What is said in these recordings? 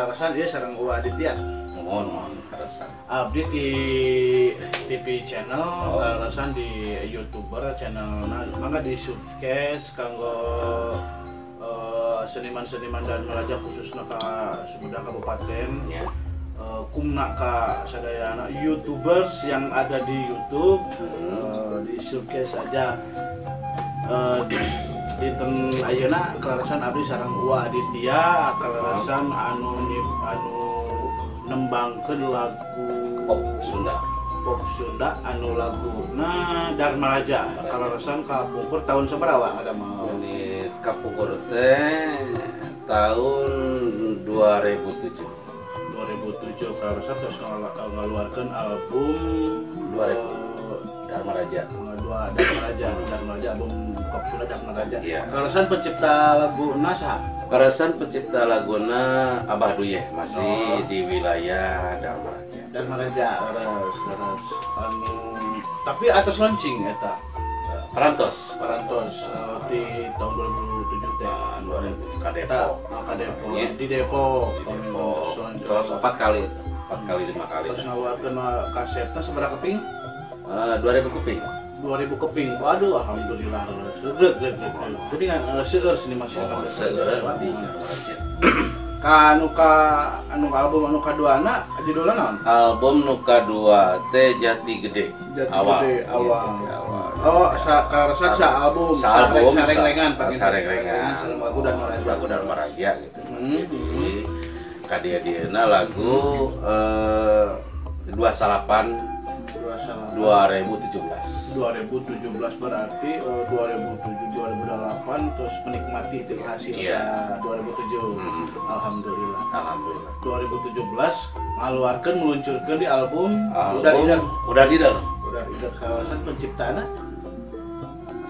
Kaleresan ieu sareng Uwa Aditya. Mohon mohon kaleresan. Abdi di TV channel, kaleresan di YouTuber channelna, mangga di subscribe kanggo seniman-seniman Darmaraja, khususnya ka Sumedang Kabupaten. Kumna ka sadayana YouTubers yang ada di YouTube, di subscribe saja. Dinten ayeuna kaleresan abdi sareng Uwa Aditya, kaleresan anu nembangkeun lagu pop Sunda. Pop Sunda anu laguna Darmaraja. Kaleresan kapungkur tahun sabaraha ada mau? Ini kapungkur teh tahun 2007. 2007 kaleresan terus ngaluarkeun album 2000. Darmaraja. Dua Darmaraja, Darmaraja, album pop Sunda Darmaraja. Iya. Kaleresan pencipta laguna saha? Kaleresan pencipta laguna Abah Duyeh, masih di wilayah Darmaraja. Darmaraja, leres, leres. Anu tapi atas launching eta? Parantos. Parantos di tahun 2007 teh. Nah, 2000 ka Eta Depok. Nah, ka Depok. Iya. Di Depok. Di Depok. Terus empat kali, empat kali, lima kali. Terus ngaluarkeun kasetna sabaraha keping? 2000 keping. 2000 keping. Waduh, alhamdulillah. Geus, geus, geus. Jadi kan seueur seni masyarakat. Oh, seueur di Darmaraja. Ka anu ka anu album anu kaduana judulna naon? Album nu kadua teh Jati Gede. Jati Awal. Gede, Iya, awal. Jati Awal. Oh, sa kaleresan sa album, Sa album, sareng-rengan, sareng-rengan. Sareng lagu Darmaraja. Lagu Darmaraja gitu masih di kadia-diana lagu 28 2017. 2017 berarti 2007 2008 terus menikmati itu hasilnya 2007. Alhamdulillah. Alhamdulillah. 2017 ngaluarkeun, meluncurkeun di album, Album Udah Lider. Udah Lider. Udah Lider kawasan penciptana?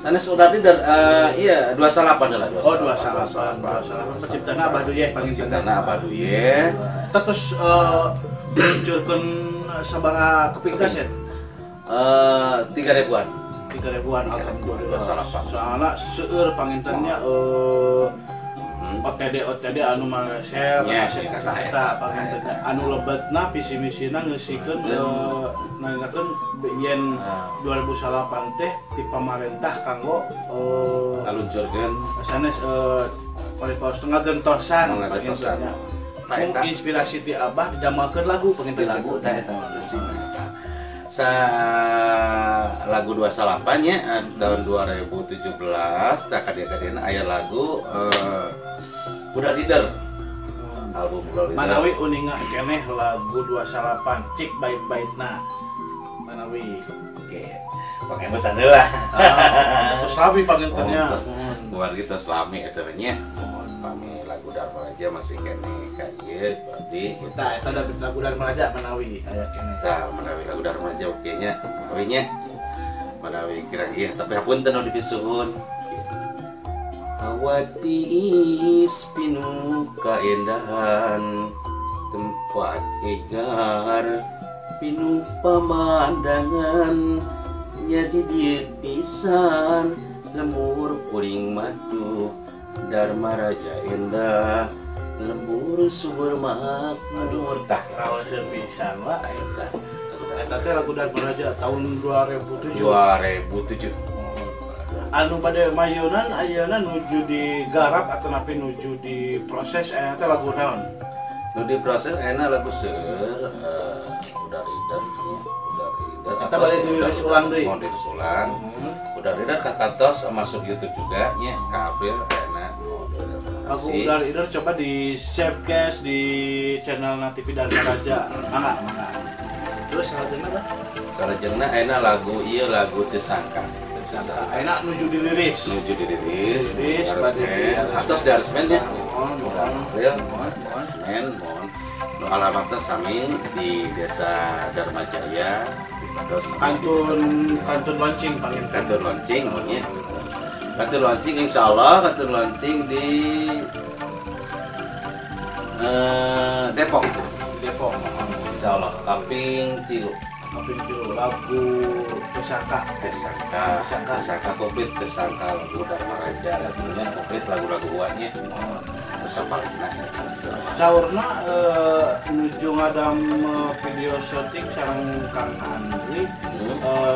Sanes Udah Lider, iya, 28 lah. Oh, 28, 28 penciptana Abah Duyeh panginten. Penciptana Abah Duyeh. Terus meluncurkeun sabaraha keping kaset? 3 ribuan. 3 ribuan, alhamdulillah. 28. Soalnya seueur pangintennya OTD OTD anu share kaset kaset eta pangintennya anu lebetna visi misina ngeusikeun, nanyakeun yen 2008 teh ti pamarentah kanggo Ngaluncurkeun sanes paripaos tengah gentosan. Oh, ngagentosan. Pangintennya. Tah, Mung eta. Inspirasi ti Abah didamelkeun lagu Di panginten. Lagu tah eta eta. Sa lagu 28 nya tahun 2017 tah kadia-kadiana aya lagu Udah Leader. Album Udah Leader. Manawi uninga keneh lagu 28 cik bait-baitna manawi. Oke. Pangemutan heula. Ah, terus rapi pangintennya. Oh, terus. Buat kita selami eta nya. Mohon pami lagu Darmaraja masih keneh ka ieu berarti. Tah, eta da lagu Darmaraja manawi aya keneh. Tah, menawi lagu Darmaraja oke nya. Manawi nya. Manawi kirang ieu, tapi hapunten nu dipisuhun. Hawa tiis pinuh kaendahan, tempat hegar pinuh pemandangan, jadi dieu pisan lembur kuring madu. Darmaraja endah, lembur subur makmur. Tah. Rawaseun pisan lah. Eta. Eta teh lagu Darmaraja tahun 2007. 2007. Anu pada mayunan ayeuna nuju digarap atau napi nuju diproses aya teh lagu naon? Nu diproses ayeuna lagu seueur, Udah Lider nya, Udah Lider. Eta bade dirilis ulang deui? Mau dirilis ulang. Udah Lider ka kantos masuk YouTube juga nya ka April ayeuna mau Lagu Udah Lider coba di save cash di channel TV Darmaraja. Mangga, mangga. Terus salajengna apa? Salajengna ayeuna lagu ieu, lagu Tersangka. Tersangka. Ayeuna nuju dirilis. Nuju dirilis, Dirilis, bade aransemen atau di aransemen nya. Mohon, mohon. April. Mohon, mohon. Aransemen, mohon. Nu alamatna sami di Desa Darmajaya. Terus Kantun kantun launching panginten. Kantun launching mohon nya. Kantun launching, insya Allah kantun launching di Depok. Depok, mohon. Insya Allah kaping 3. Kaping 3 lagu Tersangka. Tersangka. Tersangka. Tersangka komplit, Tersangka lagu Darmaraja, lagunya komplit, lagu-lagu uannya. Mohon. sapalihna. Saurna nuju ngadamel video syuting sareng Kang Andri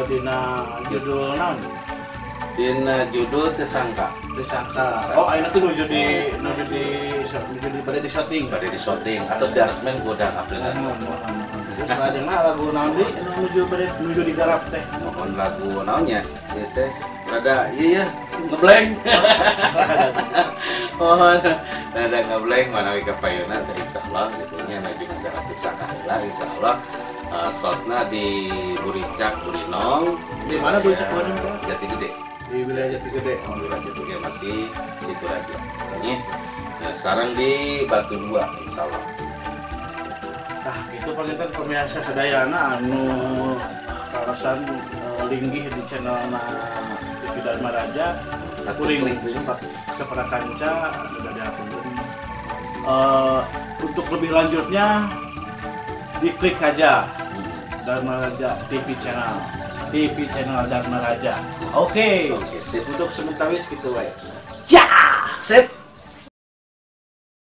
dina judul naon? Dina judul Tersangka. Tersangka. Oh, ayeuna tuh nuju di nuju di nuju di bade di syuting. Bade di syuting atau di aransemen godang April. Terus lajengna lagu naon deui anu nuju bade nuju digarap teh? Mohon lagu naonnya? Ieu teh rada ieu ya ngeblank. Mohon rada ngeblank manawi kapayuna teh insyaallah gitu nya nuju ngagarap Tersangka heula insyaallah. Shotna di Buricak Burinong. Di mana Buricak Burinong? Jati Gede. Di wilayah Jati Gede. Oh, wilayah Jati Gede masih situ aja. Ini nah, sekarang di Batu 2 insyaallah. Nah, itu panginten pemirsa sadayana anu karasan linggih di channel TV Dharma Raja. Kuring sempat separa kanca anu bade apunten. Untuk lebih lanjutnya diklik aja Dharma Raja TV channel. TV channel Dharma Raja. Oke. Oke, sip. Untuk sementara gitu wae. Ya, sip.